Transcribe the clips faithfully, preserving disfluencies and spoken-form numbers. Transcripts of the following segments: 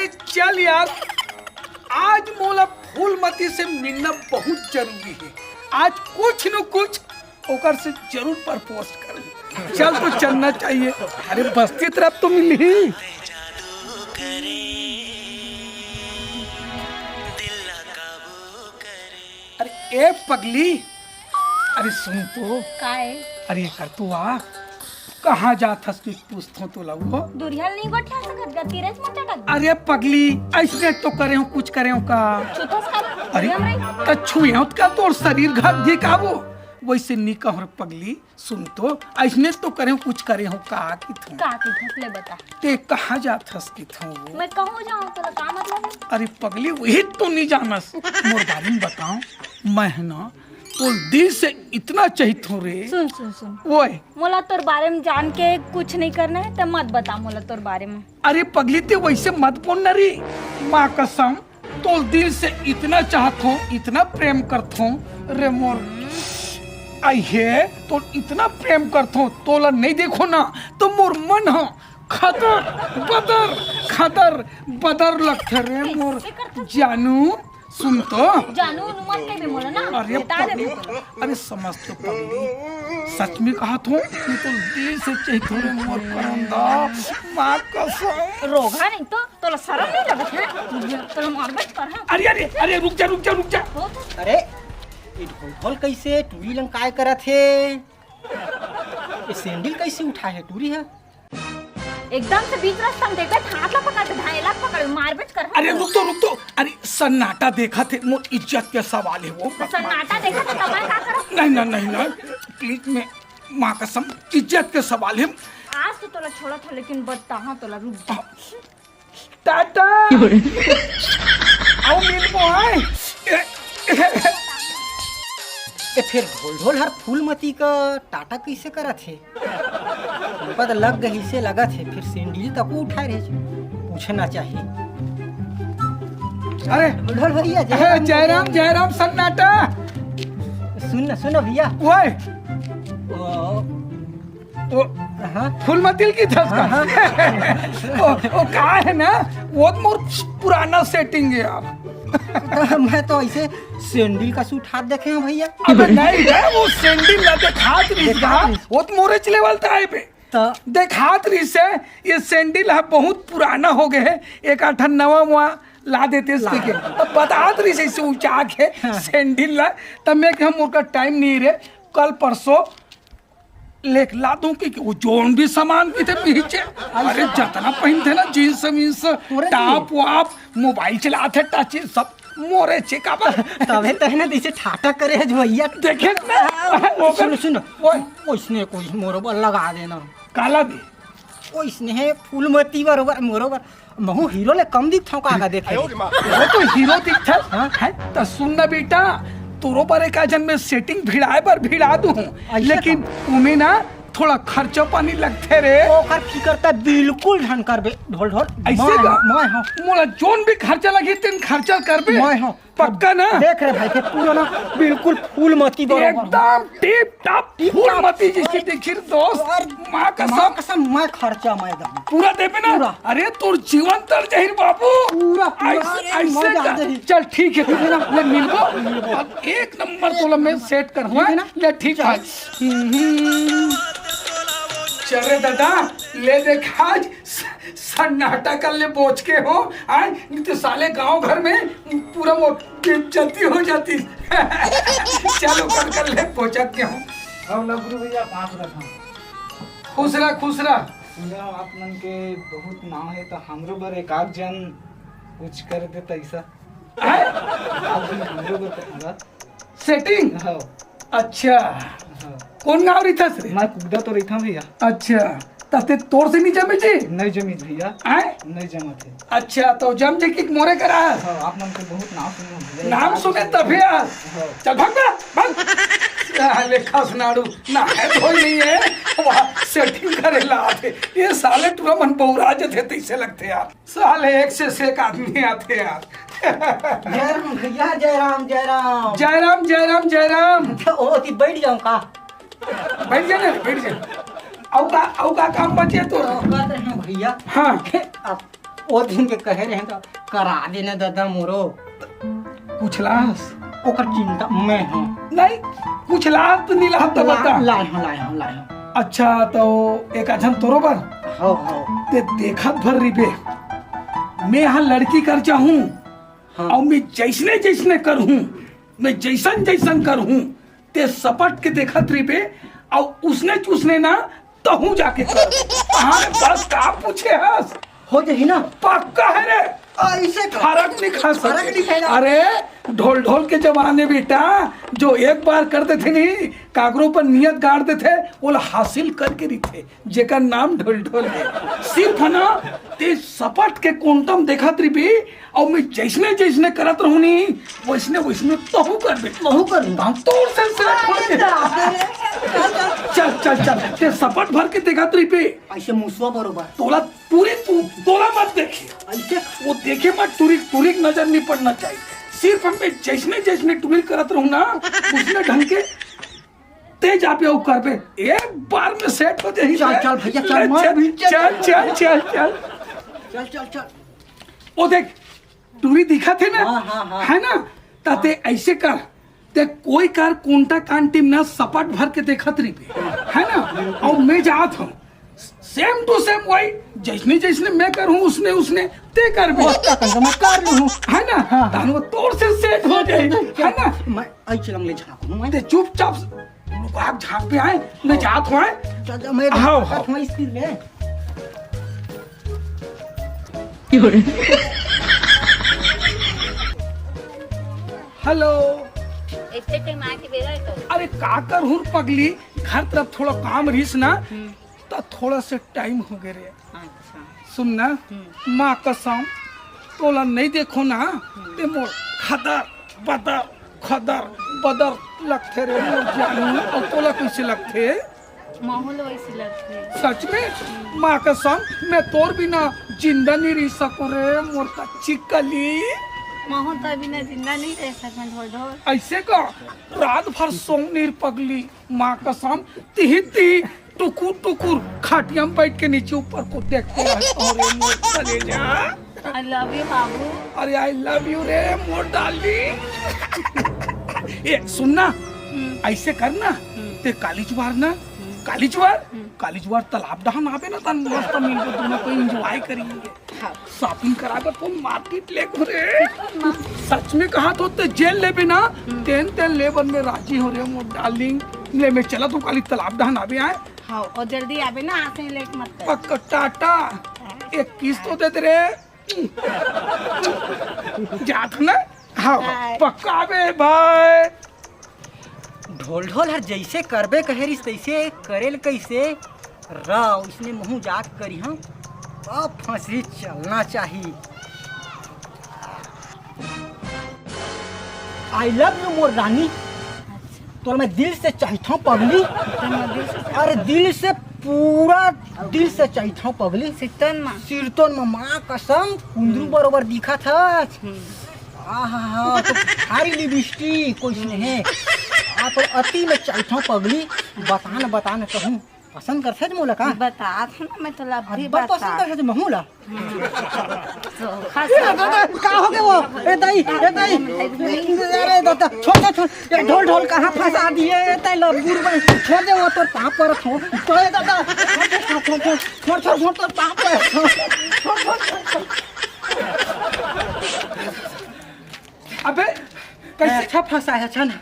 चल यार, आज मोला फूलमती से मिलना बहुत जरूरी हे। आज कुछ न कुछ ओकर से जरूर प्रपोज करहूं। चल तो चलना चाहिए। अरे बस्ती तरफ तो मिलही। अरे ए पगली, अरे सुन तो। काय? अरे एकर तो आ, कहाँ जात हस कि पूछथों तोला वो? दुरिहा ल नइ गोठिया सकत गा, तीरेच म चटक। अरे पगली, अइसने तो करेंव, कुछ करेंव का? छुथस का? अरे, दुरिहा म रही। त छुएंव त का तोर शरीर घात गे का वो? वइसे नी कहंव रे पगली, सुन तो, अइसने तो करेंव, कुछ करेंव का किथों? का किथस ले बता। ते कहाँ जात हस किथों वो? मैं कहूँ जाऊँ, तोला का मतलब हे? अरे पगली, वही तो नी जानस। मोर बारे म बताओ, मैं ह ना तोला दिल से इतना चाहिथों रे। सुन, सुन, सुन। ओए। मोला तोर बारे म जान के कुछ नइ करना हे, त मत बता मोला तोर बारे म। अरे पगली, ते वइसे मत बोल ना रे। माँ कसम, तोला दिल से इतना चाहथों, इतना प्रेम करथों रे मोर। अइहे, तोला इतना प्रेम करथों, तोला नइ देखों ना, त मोर मन ह खदर, बदर, खदर, बदर लगथे रे मोर जानू। सुन तो। जानू उनू मत कहिबे मोला ना, अरे बता दे पगली, तोला। अरे समझ तो पगली, सच में कहथों, मैं तो दिल से चाहिथों रे मोर करन दा, माँ कसम। रोगहा नहीं तो, तोला शरम नहीं लगत हे? तोला मारबेच करहूं। अरे, अरे, अरे, रुक जा, रुक जा, रुक जा। हो तो। अरे, ये ढोल ढोल कइसे टूरी लंग काय करत हे? ये सैंडल कइसे उठाय हे टूरी ह? एकदम से बीच रस्ता म देखबे, हाथ ला पकड़ के धाए ला पकड़, मारबेच करहूं। अरे रुक तो, रुक तो। अरे सन्नाटा देखत हे, मोर इज्जत के सवाल हे वो। सन्नाटा देखत हे त मैं का करब? नहीं ना, नहीं ना, प्लीज, मैं माँ कसम, इज्जत के सवाल हे। आज तो तोला छोड़त हंव, लेकिन बताहूं तोला, रुक जा। टाटा। अउ मिलबो आय। ए, ए, ए। ए, फेर ढोल ढोल हर फूलमती का टाटा कइसे करत हे? पता लग गई से लगत हे, फेर सैंडल तको उठाय रहे हे। पूछना चाहिए। अरे, ढोल भैया, जय अरे, राम, जय राम, जय राम, सन्नाटा। सुन ना, सुन ना भैया। ओए। ओ, वो हाँ? फूलमती ल किथस का? हाँ, हाँ। वो, वो का हे ना, वो तो मोर पुराना सेटिंग हे यार। मैं तो अइसे सैंडल कस उठात देखे हंव भैया। अबे नहीं रे, वो सैंडल ला देखात रहिस देखात का, रहिस। वो तो मोरेच लेवल त आय बे। त देखात रहिस हे, ये सैंडल ह बहुत पुराना हो गे हे, एक आठन नवा ववा ला देतेस ला। कहिके। त बतात रहिस हे, अइसे उचाक हे हाँ। सैंडल ला, त मैं कहेंव मोर करा टाइम नहीं रे, कल परसों लेके ला दूं कि वो जौन भी सामान किथे पीछे। अरे, जतना पहिनथे ना, जींस वींस, तोरे टॉप वाप, मोबाइल चलाथे, टच, सब मोरेच हे काबर। तभे तहने जइसे ठाटा करे हे जो भैया। देखे ना? हाँ, वो सुन, सुन। ओए। ओइसने कोई मोरो बर लगा देना। काला दे। ओइसने हे फूलमती बरोबर, मोरो बर। महू हीरो ले कम दिखथंव का, का देखे? वो तो हीरो दिखथस। हाँ? हैं? त सुन ना बेटा, तोरो बर एक आध झन में सेटिंग भिड़ाय बर भिड़ा दूं। अइसे लेकिन का? ओमे ना थोड़ा खर्चा पानी लगथे रे। ओकर फिकर त बिल्कुल झन करबे, ढोल ढोल। अइसे मैं, का? मैं, हाँ। मोला जौन भी खर्चा लगही, तेन खर्चा करबे। मैं, हाँ। पक्का ना? देख रे भाई, फेर पूरा ना बिल्कुल फूलमती बरोबर। एकदम tip top tip top. Phoolmati जइसे दिखही रे दोस्त। और माँ कसम। माँ कसम, मैं खर्चा मैं दम। पूरा देबे ना? पूरा। अरे तोर जीवन तर जाही रे बाबू। पूरा, पूरा। अइसे, अरे, अइसे मजा आ कर। जाही। चल ठीक हे, ठीक हे ना? ले मिलबो। अब एक नंबर तोला मैं सेट करहूं। ठीक हे ना? ले ठीक हे। चल। हम्म। चल रे दादा, ले देख आज स-, सन्नाटा कर ले बोच के हो, आय, नहीं तो साले गांव घर में पूरा वो बेइज्जती हो जाती। चलो कर, कर ले बोचक के हो। अब लव गुरु भैया, पाँच रकम। खुश रह, खुश रह। सुना, आप मन के बहुत नाम हे, तो हमरो बर एक आध जन कुछ कर दे पैसा। आय? आप मन हमरो बर कर दे। सेटिंग? हाँ। अच्छा। हाँ। कोन गाँव रहिथस रे? मैं कुकदा तो रहिथंव भैया। अच्छा, त ते तोर से नइ जमे जी? नइ जमिस भैया। आय? नइ जमत हे। अच्छा, त जम जे कि मोरे करा? हाँ, आप मन के बहुत नाम सुने हंव भैया। नाम सुने तभे यार। हाँ। चल भाग बे, भाग। साले खसनाड़ू, नहाय धोय नइ हे। वहाँ सेटिंग करे ला आथे। ये साले टूरा मन बउरा जथे तइसे लगथे यार। साले एक से एक आदमी आथे यार। जय राम भैया, जय राम, जय राम। जय राम, जय राम, जय राम। ओ, ती बैठ जाऊं का? बैठ जा ना, बैठ जा। अउ का, अउ का काम बचे तो? तो कहत रहे हंव भैया। हाँ। अब ओ दिन के कहे रहे त करा देना दादा मोरो। कुछ लास? ओकर चिंता मैं हूँ। नहीं, कुछ लास तो नहीं लास तो ला-, बता। लाए हूँ, लाए हूँ, लाए हूँ। अच्छा, तो एक अझन तोरो बर। हो, हो। ते देखत भर रिबे। मैं यहाँ लड़की कर चाहूँ। हाँ। और मैं जैसने जैसने करहूँ, मैं जैसन जैसन करहूँ, ते सपट के देखत रिबे, और उसने चूसने ना, तहूँ जाके कर। हाँ, बस का पूछे हस? हो जाही ना? पक्का है रे। ऐसे का? फरक नहीं खा सकते। फरक नहीं खाएगा। अरे, ढोल ढोल के जमाने बेटा, जो एक बार कर देथे नहीं, काकरो पर नियत गाड़ देथे, ओला हासिल करके रिथे, जेकर नाम ढोल ढोल है। सिर्फ ना, ते सपट के कोंटम देखत रिबे, अउ मैं जैसने जैसने करत रहूं नी, वैसने वैसने तहू कर दे। तहू कर दे। हम तोर से सेट हो गए। चल, चल, चल, ते सपट भर के देखत रहिबे। ऐसे मुसवा बरोबर। तोला टूरी, तू, तोला मत देखे। ऐसे? वो देखे मत, टूरी, टूरी की नजर नहीं पड़ना चाहिए। सिर्फ हम पे जैसने जैसने टूरी करत रहूं ना, उसने ढंग के ते जाबे अउ करबे। एक बार में सेट हो जाही। चल, चल भैया, चल, चल, मत चल, भी, चल, चल, चल, चल, चल। चल, चल, चल। ओ देख, टूरी दिखत हे ना? हाँ, हाँ, हाँ। है ना? त ते ऐसे कर, ते कोई कर कोंटा कांटी म ना सपट भर के देखत रहिबे, है ना? अउ मैं जात हूँ, same to same वही, जैसने जैसने मैं करहूँ, उसने उसने ते करबे। ओ, त मैं कर लूँ। है ना? हाँ। तहन वो तोर से सेट हो जाही, है ना? मैं ऐसे लंगले झाँकूँ, मैं। ते चुपचाप लुका के झाँक बे आए, मैं जात हूँ, आए। चल, चल, मैं हाँ, हाँ। मैं इसकी ले। हेलो। इतने टाइम आके बेरा है तो। अरे का करहूँ पगली, घर तरफ थोड़ा काम रहिस ना, हम्म। त थोड़ा से टाइम हो गए रे। अच्छा। सुन ना, हम्म। माँ कसम, तोला नहीं देखो ना, हम्म। ते मोर खदर बदर खदर बदर लगथे रे मोर जानू, अउ तोला कैसे लगथे? माहौल वैसे लगथे। सच में? माँ कसम, मैं तोर बिना जिंदा नहीं रह सकूं रे मोर कच्ची कली। माहौल तो बिना जिंदा नहीं रह सकूं ढोल ढोल। ऐसे का? रात भर सोंग नहीं पगली, माँ कसम, तिही तिही टुकुर टुकुर खटिया में बैठ के नीचे ऊपर को देखते रहता हूँ रे मोर कलेजा। I love you बाबू। अरे I love you रे मोर डार्लिंग। ए सुन ना, हम्म। ऐसे कर ना, हम्म। ते काली जुवार ना, हम्म। काली जुवार, हम्म। काली जुवार तालाब डहान आबे ना, तन मस्त मिलबो, दोनों कोई एंजॉय करेंगे। हाँ। शॉपिंग करा के तो मार्केट ले घुरे। सच में कहा तो ते जेल लेबे ना, हम्म। तेन तेन लेबर में राजी हो रे मोर डार्लिंग। ले मैं चला तो काली तालाब डहान आबे आए। हाँ, और जल्दी आबे ना, आते हैं, लेट मत कर। पक्का टाटा। हाँ। एक किस तो दे दे रे। जात ना? हाँ, हाँ। पक्का आबे, बाय। ढोल ढोल हर जैसे करबे कहे रिस तैसे करेल कैसे? राव, इसने मुँह जात करी हम। अब फंसी चलना चाहिए। I love you मोर रानी। अच्छा। तोर मैं दिल से चाहिथौं पगली। तोर मैं दिल से अरे दिल से, पूरा दिल से चाहिथौं पगली। सिरतोन मा। सिरतोन मा, माँ कसम, कुंदरू हम्म। बरोबर दिखत हस। हम्म। आहा, तो भारी लिपस्टिक कोई हम्म। नहीं है। आ तो अति में चाहिथौं पगली। बतान, बतान कहूँ। पसंद करथस मोला का? बता था ना, मैं तोला अभी अब्बड़ पसंद बता। करथस महू ला। हम्म। ए दादा, का हो गे वो? ए दाई, ए दाई। अरे दादा, छोड़ दे, छोड़। ए ढोल, ढोल कहाँ फंसा दिए? ए ताई लबुर में। छोड़ दे वो, तोर पाँव परत हौं। तो ए दादा, छोड़, छोड़, छोड़, तोर पाँव परत हौं। छोड़, छोड़, छोड़, छोड़। अबे, कैसे? अच्छा फंसा है, अच्छा ना।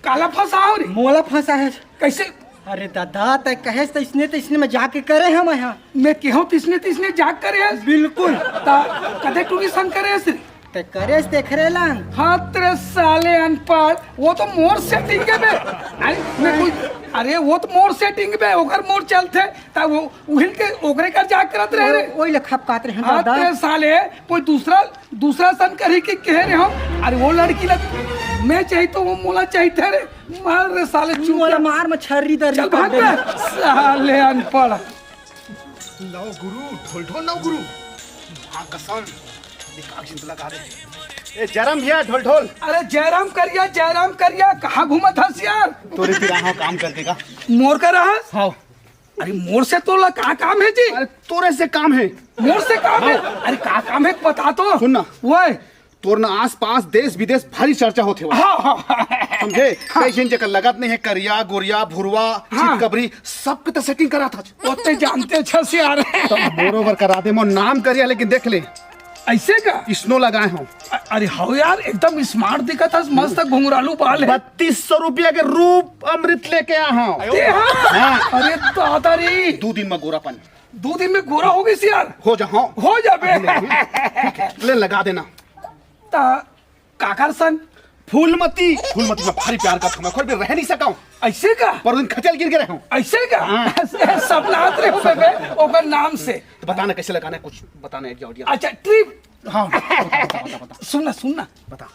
काला फंसा हो रे? मोला फंसा है। कैसे? अरे दादा, तै कहेस त इसने त इसने में जाके करे हम यहाँ। मैं केहूँ त इसने त इसने जाके करे हस? बिल्कुल। ता कदे टूरी संग करे हस रे? तै करे हस तेखरे लंग। हाँ तेरे साले अनपढ़, वो तो मोर सेटिंग है बे। अरे मैं कोई, अरे वो तो मोर सेटिंग बे, ओकर मोर चलथे, ता वो उहिल के ओकरे कर जाके करत रहे रे। ओई ले खपकात रहे हाँ दादा। तेरे साले कोई दूसरा दूसरा सन करही के कहे रे हम। अरे वो लड़की ला मैं चाहिथौं, वो मोला चाहिथे रे। मार रे साले चूतिया। मोला मार में छर्री दर्री चल भाग बे। साले अनपढ़। लाओ गुरु, ढोल ढोल लाओ गुरु। माँ कसम, ये कागज तो लगा दे। ए जयराम भैया, ढोल ढोल। अरे जयराम करिया, जयराम करिया, कहाँ घूमत हस यार? तोरे तिराहा काम कर देगा। मोर करा हस? हाँ। अरे मोर से तोला का काम हे जी? अरे तोरे से काम हे। मोर से काम हे? हाँ। अरे का काम हे बता तो। सुन ना। वय। तोर ना आसपास देश विदेश भारी चर्चा होत हे। हाँ, हाँ, हाँ। समझे? हाँ। कइसे जेकर लगत नहीं हे, करिया, गोरिया, भुरवा, हाँ। चितकबरी, सबके तो setting करा था। वो ते जानते छस यार। तो मोरो बर करा दे, मोर नाम करिया, लेकिन देख ले। अइसे का? Snow लगाए हंव। अ-, अरे हव यार, एकदम smart दिखत हस, मस्त घुंघरालू बाल हे। बत्तीस सौ रुपया के रूप अमृत लेके आए हंव। ते हाँ? हाँ। अरे दादा रे। दू दिन में गोरापन। दू दिन में गोरा हो गइस यार। हो जा, हाँ। हो जाबे। ले, ले लगा देना। त काकर सन? फूलमती। फूलमती मैं भारी प्यार करत हंव, मैं कोई भी रह नहीं सकंव। अइसे का? पर दिन खचल गिर के रहंव। अइसे का? हाँ। सब नात रहे हो बे, ओकर नाम से। तो बताना कइसे लगाना हे, कुछ बताना हे idea, idea। अच्छा, trip। हाँ, बता, बता, बता, बता। सुन ना, सुन ना। बता।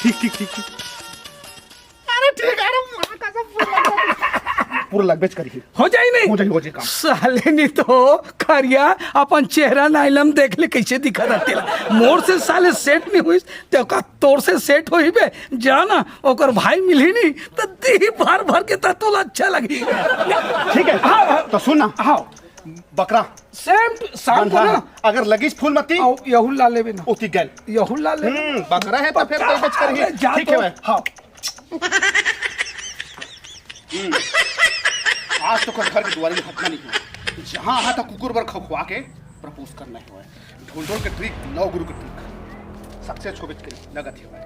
ठीक, ठीक, ठीक, ठीक। अरे ठीक हे, अरे माँ कसम पूरा लगबे, पूरा लगबेच करही। हो जाही नहीं? हो जाही, हो जाही काम। साले नहीं तो करिया अपन चेहरा नाइलम देख ले कइसे दिखत हे तेला। मोर से साले set नहीं होइस, ते का तोर से set होही बे? जा ना, ओकर भाई मिलही नहीं, त दिही भर भर के त तोला अच्छा लगही। ठीक हे, हाँ, हाँ। तो सुन ना। हाँ। बकरा। Same, शाम को बंधा ना। हे। अगर लगिस फूलमती, अउ यहू ला लेबे ना। ओती गल। यहू ला लेबे। हम्म, बकरा हे तो फिर पक्का। कोई बच करही। अबे जा ठीक तो। हे भाई। हाँ। हम्म। आज तो कोई घर के दुवारी में हटना नहीं हे। जहाँ आहा था कुकुर बर खखवा के propose करना हे। ढोलढोल के trick, लव गुरु के trick। Success होबे करी, लगत हे भाई।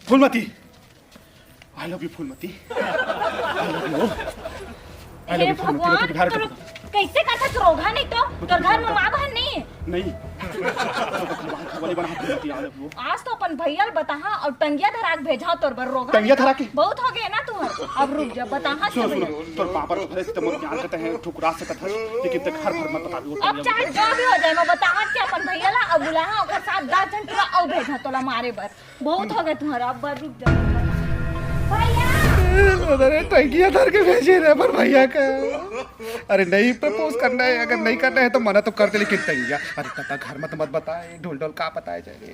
Phoolmati, I love you Phoolmati. I love you। I love हे you फूलमती, भगवान, मैं तुझे प्यार तोर करता हूँ। कइसे करथस रोगहा नहीं तो? तोर घर में माँ बहन नहीं हे? नहीं। भगवान खवाली बना फूलमती, I love you। आज तो अपन भैया ल बताहा अउ टंगिया धरा के भेजहा तोर बर रोगहा टंगिया नहीं तो। धरा के? बहुत हो गे ना तुहर। अब रुक जा, बताहा सुन, सुन, भैया। तोर पापा तो भले से तो मोर प्यार करते हैं, ठुकरा सकत हस, लेकिन ते घर भर मत बताबी वो अब टंगिया चाहे जो भी हो जाए, मैं बताहा कि अपन भैया ला अउ बुलाहा, ओकर साथ दस झन टूरा अउ भेजहा तोला मारे बर। बहुत हो गे तुम्हारा, अब बर रुक जा। भैया! अरे टंगिया धर के भेजे रे पर भैया का। अरे नहीं propose करना हे, अगर नहीं करना हे तो मना तो कर दे, लेकिन टंगिया, अरे तता घर में तो मत बताए, ढोलढोल का बताए जाए रे।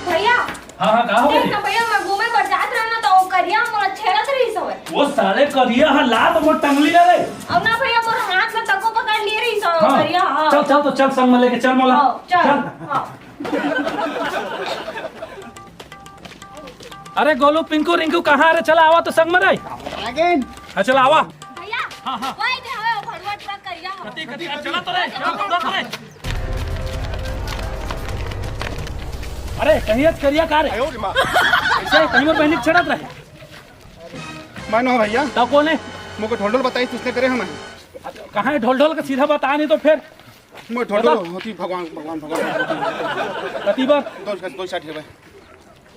भैया! हाँ, हाँ, का हो देख गे? ना भैया, मैं घूमे बर जात रहेंव ना, त वो करिया मोला छेड़त रहिस हवय। वो साले करिया ह लात मोर टंगली ला रे। अब ना भैया, मोर हाथ में तको पकड़ लिए रहिस हवय हाँ। करिया ह। चल, चल, तो चल, संग में लेके चल मोला। हाँ, चल। चल। हाँ। अरे गोलू, पिंकू, रिंकू कहाँ? अरे चला आवा तो संग में रे। आ गेन। हाँ, चला आवा। भैया, हाँ, हाँ। वही दे हवे, वो भड़ुआ टूरा करिया हवे। कती, कती, अरे चला तो रे, चला तो रे। अरे, कहीं आज करिया का रे? आयो रे माँ। कइसे, कहीं मोर बहिनी के छेड़त रहे? मैं नोहंव भैया। त कोन हे? मोके ढोलढोल बताइस, त उसने करे हवंव मैं। कहाँ हे ढोलढोल के सीधा बता नहीं तो फिर। मैं ढोलढोल बता। होती भगवान, भगवान, भगवान। कती बार? दो, दो side हे भाई।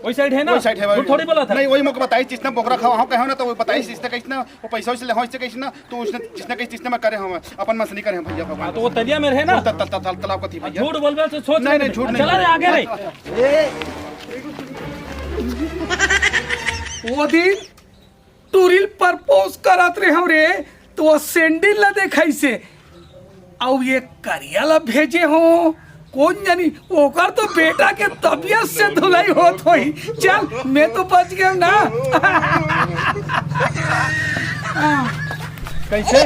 वही side हे ना? वही side हे भाई। झूठ थोड़ी बोलत हे। नहीं, वही मोके बताइस, जिसने बोकरा खवाहूँ कहे ना, तो वो बताइस, जिसने कहिस ना, वो पैसा वैसे लेहूँ, इससे कहिस ना, तो उसने, जिसने कहिस, जिसने मैं करे हूँ, अपन मन से नहीं करे हूँ भैया भगवान। हाँ, तो वो तरिया में रहे ना? वो त-, त-, त-, तालाब का थी भैया। झूठ बोलबे तो सोच नहीं, ले। नहीं, झूठ नहीं। चला रे, आगे रे। वो दिन टूरी ल propose करत रहे हंव रे, तो वो sandal ला देखाइस हे। अउ ये करिया ला भेजे हंव, कोन जानी, ओकर तो बेटा के तबियत से धुलाई होत होही। चल, मैं तो बच गेंव ना। कइसे?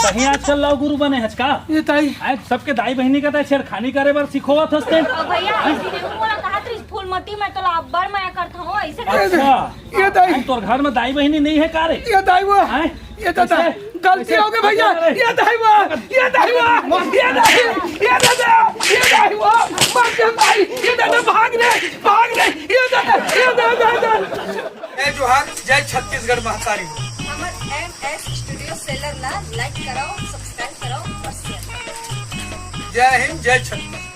तहीं आजकल लव गुरु बने हस का? ये ताई। आय, सबके दाई बहिनी का तैं छेड़खानी करे बर सिखोवत हस तैं। अब भैया, अइसे नहीं मोला कहत रहिस फूलमती, मैं तोला अब्बड़ मया करत हंव, अइसे अरे, अच्छा। ये दाई। आय, तोर घर में दाई बहिनी नहीं हे का रे? ये दाई वो। आय? ये दादा, कइसे? गलती हो गई भैया। कइसे? ये दाई वो, ये दाई वो, ये दाई, ये दादा, ये दाई वो, मर गया भाई, ये दादा भाग रे, भाग रे, ये दादा, ये दादा, दादा। ए जोहार, जय छत्तीसगढ़ महतारी। हमर एम एस स्टूडियो सेलर ला like कराओ, subscribe कराओ और share कराओ। जय हिंद, जय छत्तीसगढ़।